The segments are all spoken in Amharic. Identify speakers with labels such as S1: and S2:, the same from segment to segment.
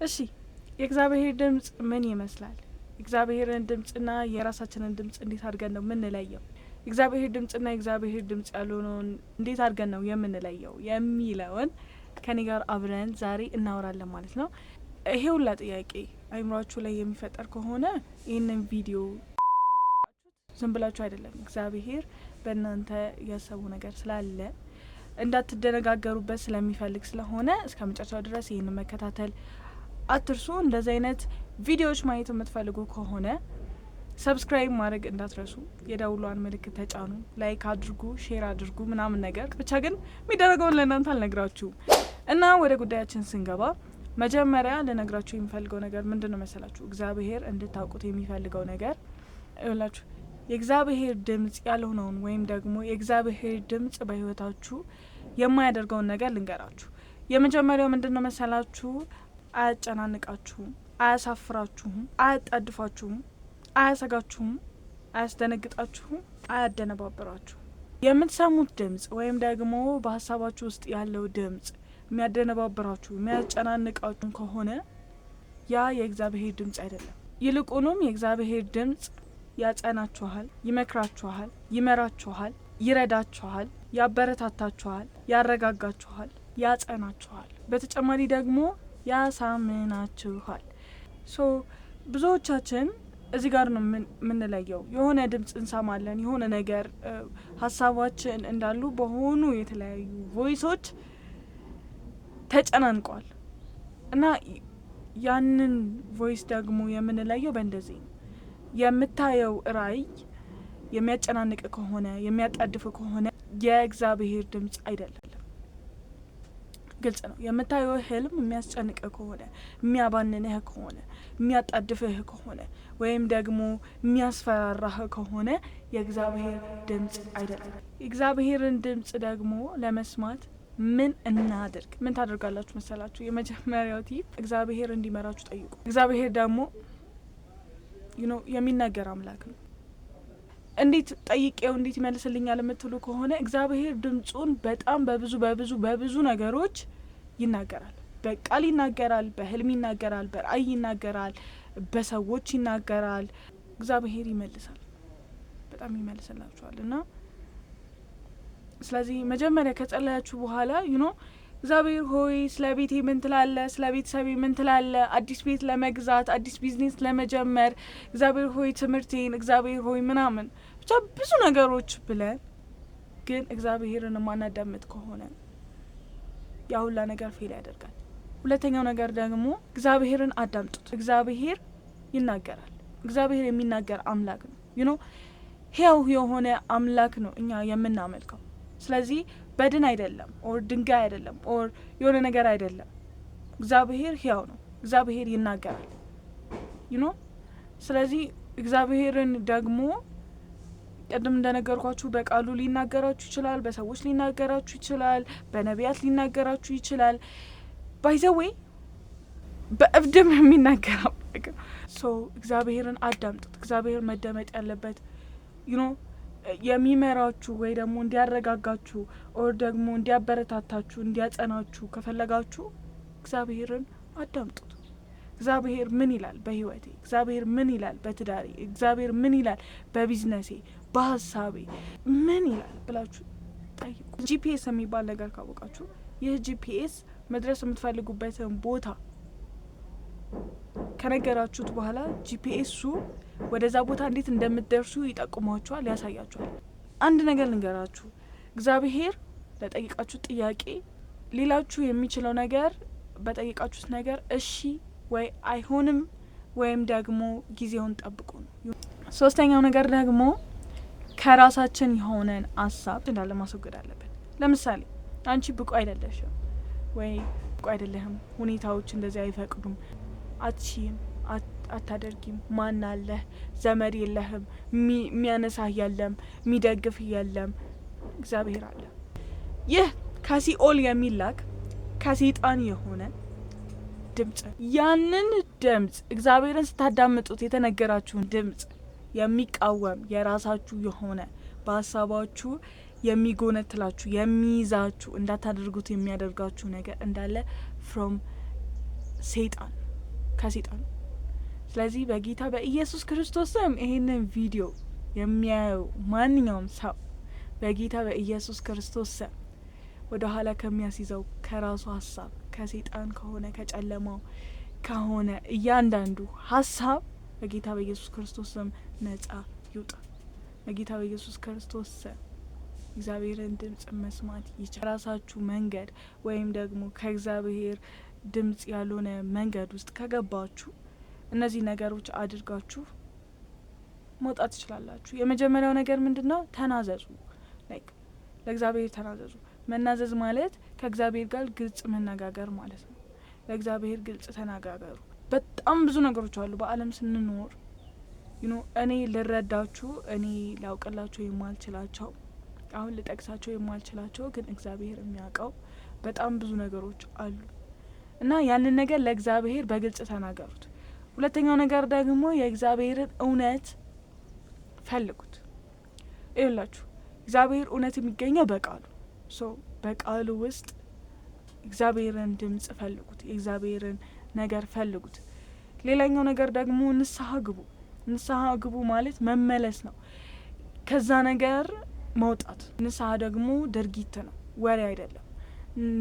S1: እሺ፣ የእግዚአብሔር ድምጽ ምን ይመስላል? የእግዚአብሔርን ድምጽና የራሳችንን ድምጽ እንዴት አድርገን ነው የምንለየው? የእግዚአብሔር ድምጽና የእግዚአብሔር ድምጽ ያልሆነውን እንዴት አድርገን ነው የምንለየው የሚለውን ከኔ ጋር አብረን ዛሬ እናወራለን ማለት ነው። ይሄ ሁላ ጥያቄ አይምሯችሁ ላይ የሚፈጠር ከሆነ ይህንን ቪዲዮ ዝም ብላችሁ አይደለም። እግዚአብሔር በእናንተ ያሰበው ነገር ስላለ፣ እንዳትደነጋገሩበት ስለሚፈልግ ስለሆነ እስከ መጨረሻው ድረስ ይህንን መከታተል አትርሱ። እንደዚህ አይነት ቪዲዮዎች ማየት የምትፈልጉ ከሆነ subscribe ማድረግ እንዳትረሱ፣ የደውሏን ምልክት ተጫኑ፣ like አድርጉ፣ share አድርጉ ምናምን ነገር። ብቻ ግን የሚደረገውን ለእናንተ አልነግራችሁም። እና ወደ ጉዳያችን ስንገባ መጀመሪያ ልነግራችሁ የሚፈልገው ነገር ምንድን ነው መሰላችሁ? እግዚአብሔር እንድታውቁት የሚፈልገው ነገር ይኸውላችሁ፣ የእግዚአብሔር ድምጽ ያልሆነውን ወይም ደግሞ የእግዚአብሔር ድምጽ በህይወታችሁ የማያደርገውን ነገር ልንገራችሁ። የመጀመሪያው ምንድን ነው መሰላችሁ? አያጨናንቃችሁም፣ አያሳፍራችሁም፣ አያጣድፋችሁም፣ አያሰጋችሁም፣ አያስደነግጣችሁም፣ አያደነባብራችሁም። የምትሰሙት ድምጽ ወይም ደግሞ በሀሳባችሁ ውስጥ ያለው ድምጽ የሚያደነባብራችሁ፣ የሚያጨናንቃችሁ ከሆነ ያ የእግዚአብሔር ድምጽ አይደለም። ይልቁንም የእግዚአብሔር ድምጽ ያጸናችኋል፣ ይመክራችኋል፣ ይመራችኋል፣ ይረዳችኋል፣ ያበረታታችኋል፣ ያረጋጋችኋል፣ ያጸናችኋል። በተጨማሪ ደግሞ ያሳምናችኋል። So ብዙዎቻችን እዚህ ጋር ነው የምንለየው። የሆነ ድምጽ እንሰማለን፣ የሆነ ነገር ሀሳባችን እንዳሉ በሆኑ የተለያዩ voice ኦች ተጨናንቋል እና ያንን voice ደግሞ የምንለየው በእንደዚህ ነው። የምታየው ራእይ የሚያጨናንቅ ከሆነ፣ የሚያጣድፍ ከሆነ የእግዚአብሔር ድምጽ አይደለም። ግልጽ ነው። የምታየው ህልም የሚያስጨንቅህ ከሆነ፣ የሚያባንንህ ከሆነ፣ የሚያጣድፍህ ከሆነ ወይም ደግሞ የሚያስፈራራህ ከሆነ የእግዚአብሔር ድምጽ አይደለም። የእግዚአብሔርን ድምጽ ደግሞ ለመስማት ምን እናድርግ? ምን ታደርጋላችሁ መሰላችሁ? የመጀመሪያው tip እግዚአብሔር እንዲመራችሁ ጠይቁ። እግዚአብሔር ደግሞ የሚናገር አምላክ ነው። እንዴት ጠይቄው እንዴት ይመልስልኛል የምትሉ ከሆነ እግዚአብሔር ድምጹን በጣም በብዙ በብዙ በብዙ ነገሮች ይናገራል። በቃል ይናገራል፣ በህልም ይናገራል፣ በራእይ ይናገራል፣ በሰዎች ይናገራል። እግዚአብሔር ይመልሳል፣ በጣም ይመልስላችኋል። እና ስለዚህ መጀመሪያ ከጸለያችሁ በኋላ እግዚአብሔር ሆይ፣ ስለ ቤቴ ምን ትላለህ? ስለ ቤተሰቤ ምን ትላለህ? አዲስ ቤት ለመግዛት፣ አዲስ ቢዝነስ ለመጀመር፣ እግዚአብሔር ሆይ ትምህርቴን፣ እግዚአብሔር ሆይ ምናምን ብቻ ብዙ ነገሮች ብለን ግን እግዚአብሔርን የማናዳምጥ ከሆነ ያ ሁላ ነገር fail ያደርጋል። ሁለተኛው ነገር ደግሞ እግዚአብሔርን አዳምጡት። እግዚአብሔር ይናገራል። እግዚአብሔር የሚናገር አምላክ ነው። ሕያው የሆነ አምላክ ነው እኛ የምናመልከው። ስለዚህ በድን አይደለም or ድንጋይ አይደለም or የሆነ ነገር አይደለም። እግዚአብሔር ሕያው ነው። እግዚአብሔር ይናገራል። ስለዚህ እግዚአብሔርን ደግሞ ቅድም እንደነገርኳችሁ በቃሉ ሊናገራችሁ ይችላል፣ በሰዎች ሊናገራችሁ ይችላል፣ በነቢያት ሊናገራችሁ ይችላል። By the way በእብድም የሚናገር አምላክ። So እግዚአብሔርን አዳምጡት። እግዚአብሔር መደመጥ ያለበት የሚመራችሁ ወይ ደግሞ እንዲያረጋጋችሁ or ደግሞ እንዲያበረታታችሁ፣ እንዲያጸናችሁ ከፈለጋችሁ እግዚአብሔርን አዳምጡት። እግዚአብሔር ምን ይላል በህይወቴ? እግዚአብሔር ምን ይላል በትዳሬ? እግዚአብሔር ምን ይላል በቢዝነሴ፣ በሀሳቤ ምን ይላል ብላችሁ ጠይቁ። GPS የሚባል ነገር ካወቃችሁ ይህ GPS መድረስ የምትፈልጉበትን ቦታ ከነገራችሁት በኋላ GPS ኡ ወደዛ ቦታ እንዴት እንደምትደርሱ ይጠቁሟችኋል፣ ያሳያችኋል። አንድ ነገር ልንገራችሁ፣ እግዚአብሔር ለጠየቃችሁት ጥያቄ ሊላችሁ የሚችለው ነገር በጠየቃችሁት ነገር እሺ ወይ አይሆንም ወይም ደግሞ ጊዜውን ጠብቁ ነው። ሶስተኛው ነገር ደግሞ ከራሳችን የሆነን ሀሳብ እንዳለ ማስወገድ አለብን። ለምሳሌ አንቺ ብቁ አይደለሽም ወይ ብቁ አይደለህም፣ ሁኔታዎች እንደዚህ አይፈቅዱም፣ አትችይም፣ አታደርጊም፣ ማን አለህ፣ ዘመድ የለህም፣ የሚያነሳህ የለም፣ የሚደግፍህ የለም። እግዚአብሔር አለ። ይህ ከሲኦል የሚላክ ከሰይጣን የሆነ ድምጽ፣ ያንን ድምጽ እግዚአብሔርን ስታዳምጡት የተነገራችሁን ድምጽ የሚቃወም የራሳችሁ የሆነ በሀሳባችሁ የሚጎነትላችሁ፣ የሚይዛችሁ፣ እንዳታደርጉት የሚያደርጋችሁ ነገር እንዳለ from ሰይጣን። ከሴጣን። ስለዚህ በጌታ በኢየሱስ ክርስቶስ ስም ይሄንን ቪዲዮ የሚያየው ማንኛውም ሰው በጌታ በኢየሱስ ክርስቶስ ስም ወደ ኋላ ከሚያስይዘው ከራሱ ሀሳብ፣ ከሴጣን ከሆነ፣ ከጨለማው ከሆነ እያንዳንዱ ሀሳብ በጌታ በኢየሱስ ክርስቶስ ስም ነጻ ይውጣ። በጌታ በኢየሱስ ክርስቶስ ስም እግዚአብሔርን ድምጽ መስማት ይቻላል። ራሳችሁ መንገድ ወይም ደግሞ ከእግዚአብሔር ድምጽ ያልሆነ መንገድ ውስጥ ከገባችሁ እነዚህ ነገሮች አድርጋችሁ መውጣት ትችላላችሁ። የመጀመሪያው ነገር ምንድን ነው? ተናዘዙ። Like ለእግዚአብሔር ተናዘዙ። መናዘዝ ማለት ከእግዚአብሔር ጋር ግልጽ መነጋገር ማለት ነው። ለእግዚአብሔር ግልጽ ተነጋገሩ። በጣም ብዙ ነገሮች አሉ በዓለም ስንኖር እኔ ልረዳችሁ፣ እኔ ላውቅላችሁ የማልችላቸው፣ አሁን ልጠቅሳቸው የማልችላቸው ግን እግዚአብሔር የሚያውቀው በጣም ብዙ ነገሮች አሉ እና ያንን ነገር ለእግዚአብሔር በግልጽ ተናገሩት። ሁለተኛው ነገር ደግሞ የእግዚአብሔርን እውነት ፈልጉት። ይኸውላችሁ እግዚአብሔር እውነት የሚገኘው በቃሉ፣ so በቃሉ ውስጥ እግዚአብሔርን ድምጽ ፈልጉት፣ የእግዚአብሔርን ነገር ፈልጉት። ሌላኛው ነገር ደግሞ ንስሐ ግቡ። ንስሐ ግቡ ማለት መመለስ ነው፣ ከዛ ነገር መውጣት። ንስሐ ደግሞ ድርጊት ነው፣ ወሬ አይደለም።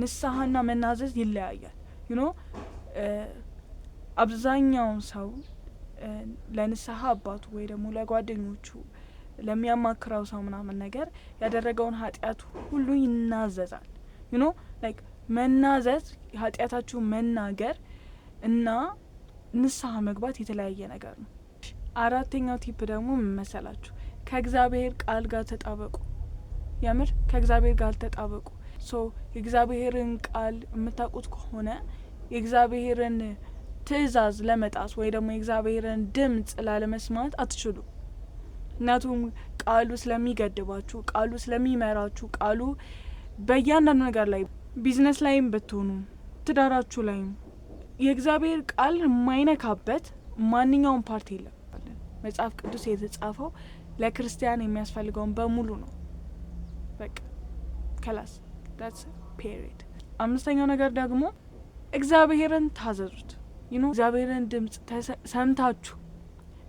S1: ንስሐና መናዘዝ ይለያያል። አብዛኛው ሰው ለንስሐ አባቱ ወይ ደግሞ ለጓደኞቹ፣ ለሚያማክረው ሰው ምናምን ነገር ያደረገውን ኃጢአት ሁሉ ይናዘዛል። Like መናዘዝ፣ ኃጢአታችሁ መናገር እና ንስሐ መግባት የተለያየ ነገር ነው። አራተኛው tip ደግሞ ምን መሰላችሁ? ከእግዚአብሔር ቃል ጋር ተጣበቁ። የምር ከእግዚአብሔር ጋር ተጣበቁ። So የእግዚአብሔርን ቃል የምታውቁት ከሆነ የእግዚአብሔርን ትእዛዝ ለመጣስ ወይ ደግሞ የእግዚአብሔርን ድምጽ ላለመስማት አትችሉ። ምክንያቱም ቃሉ ስለሚገድባችሁ፣ ቃሉ ስለሚመራችሁ፣ ቃሉ በእያንዳንዱ ነገር ላይ፣ ቢዝነስ ላይም ብትሆኑ፣ ትዳራችሁ ላይም የእግዚአብሔር ቃል የማይነካበት ማንኛውም part የለም። መጽሐፍ ቅዱስ የተጻፈው ለክርስቲያን የሚያስፈልገውን በሙሉ ነው። በቃ ከላስ፣ that's period። አምስተኛው ነገር ደግሞ እግዚአብሔርን ታዘዙት። እግዚአብሔርን ድምጽ ሰምታችሁ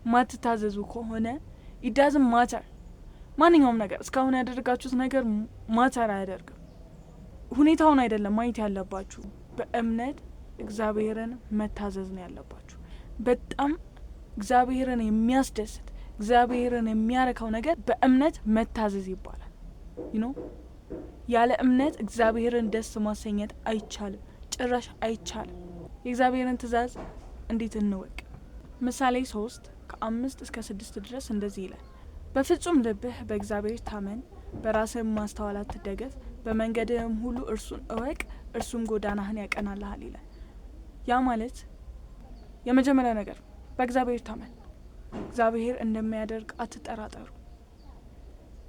S1: ማትታዘዙ ከሆነ it doesn't matter፣ ማንኛውም ነገር እስካሁን ያደረጋችሁት ነገር matter አያደርግም። ሁኔታውን አይደለም ማየት ያለባችሁ፣ በእምነት እግዚአብሔርን መታዘዝ ነው ያለባችሁ። በጣም እግዚአብሔርን የሚያስደስት፣ እግዚአብሔርን የሚያረካው ነገር በእምነት መታዘዝ ይባላል። ያለ እምነት እግዚአብሔርን ደስ ማሰኘት አይቻልም፣ ጭራሽ አይቻልም። የእግዚአብሔርን ትእዛዝ እንዴት እንወቅ? ምሳሌ 3 ከ5 እስከ 6 ድረስ እንደዚህ ይላል። በፍጹም ልብህ በእግዚአብሔር ታመን፣ በራስህም ማስተዋል አትደገፍ፣ በመንገድህም ሁሉ እርሱን እወቅ፣ እርሱም ጎዳናህን ያቀናልሃል ይላል። ያ ማለት የመጀመሪያ ነገር በእግዚአብሔር ታመን። እግዚአብሔር እንደሚያደርግ አትጠራጠሩ።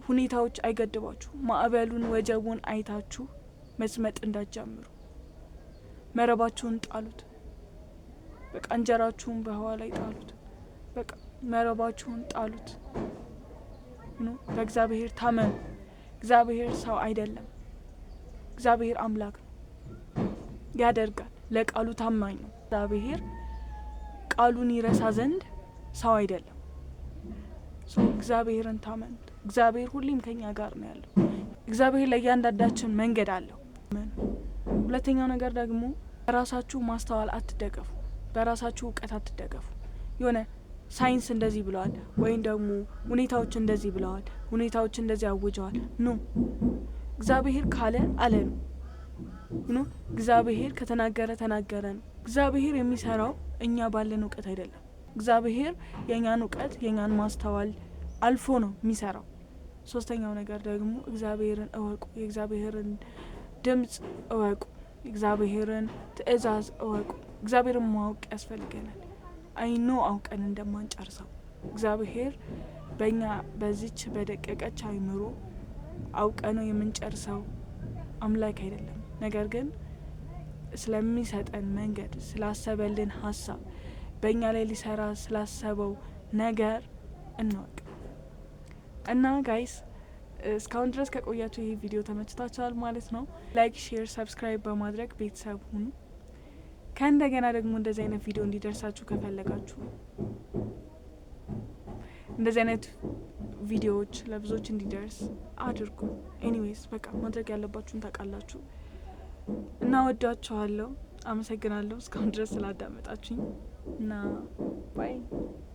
S1: ሁኔታዎች አይገድቧችሁ። ማዕበሉን ወጀቡን አይታችሁ መስመጥ እንዳትጀምሩ። መረባችሁን ጣሉት። በቃ እንጀራችሁን በውሃ ላይ ጣሉት። በቃ መረባችሁን ጣሉት። በእግዚአብሔር ታመኑ። እግዚአብሔር ሰው አይደለም። እግዚአብሔር አምላክ ነው፣ ያደርጋል። ለቃሉ ታማኝ ነው። እግዚአብሔር ቃሉን ይረሳ ዘንድ ሰው አይደለም። እግዚአብሔርን ታመኑት። እግዚአብሔር ሁሌም ከኛ ጋር ነው ያለው። እግዚአብሔር ለእያንዳንዳችን መንገድ አለው። ሁለተኛው ነገር ደግሞ በራሳችሁ ማስተዋል አትደገፉ። በራሳችሁ እውቀት አትደገፉ። የሆነ ሳይንስ እንደዚህ ብለዋል ወይም ደግሞ ሁኔታዎች እንደዚህ ብለዋል፣ ሁኔታዎች እንደዚህ አውጀዋል። No፣ እግዚአብሔር ካለ አለ ነው። እግዚአብሔር ከተናገረ ተናገረ ነው። እግዚአብሔር የሚሰራው እኛ ባለን እውቀት አይደለም። እግዚአብሔር የእኛን እውቀት፣ የእኛን ማስተዋል አልፎ ነው የሚሰራው። ሶስተኛው ነገር ደግሞ እግዚአብሔርን እወቁ፣ የእግዚአብሔርን ድምጽ እወቁ፣ የእግዚአብሔርን ትእዛዝ እወቁ። እግዚአብሔርን ማወቅ ያስፈልገናል። I know አውቀን እንደማንጨርሰው፣ እግዚአብሔር በእኛ በዚች በደቀቀች አይምሮ አውቀነው የምንጨርሰው አምላክ አይደለም። ነገር ግን ስለሚሰጠን መንገድ፣ ስላሰበልን ሀሳብ፣ በእኛ ላይ ሊሰራ ስላሰበው ነገር እንወቅ። እና guys፣ እስካሁን ድረስ ከቆያችሁ ይህ ቪዲዮ ተመችቷችኋል ማለት ነው። Like፣ share፣ subscribe በማድረግ ቤተሰብ ሁኑ። ከእንደገና ደግሞ እንደዚህ አይነት ቪዲዮ እንዲደርሳችሁ ከፈለጋችሁ፣ እንደዚህ አይነት ቪዲዮዎች ለብዙዎች እንዲደርስ አድርጉ። Anyways፣ በቃ ማድረግ ያለባችሁን ታውቃላችሁ እና ወዳችኋለሁ። አመሰግናለሁ እስካሁን ድረስ ስላዳመጣችሁኝ እና bye።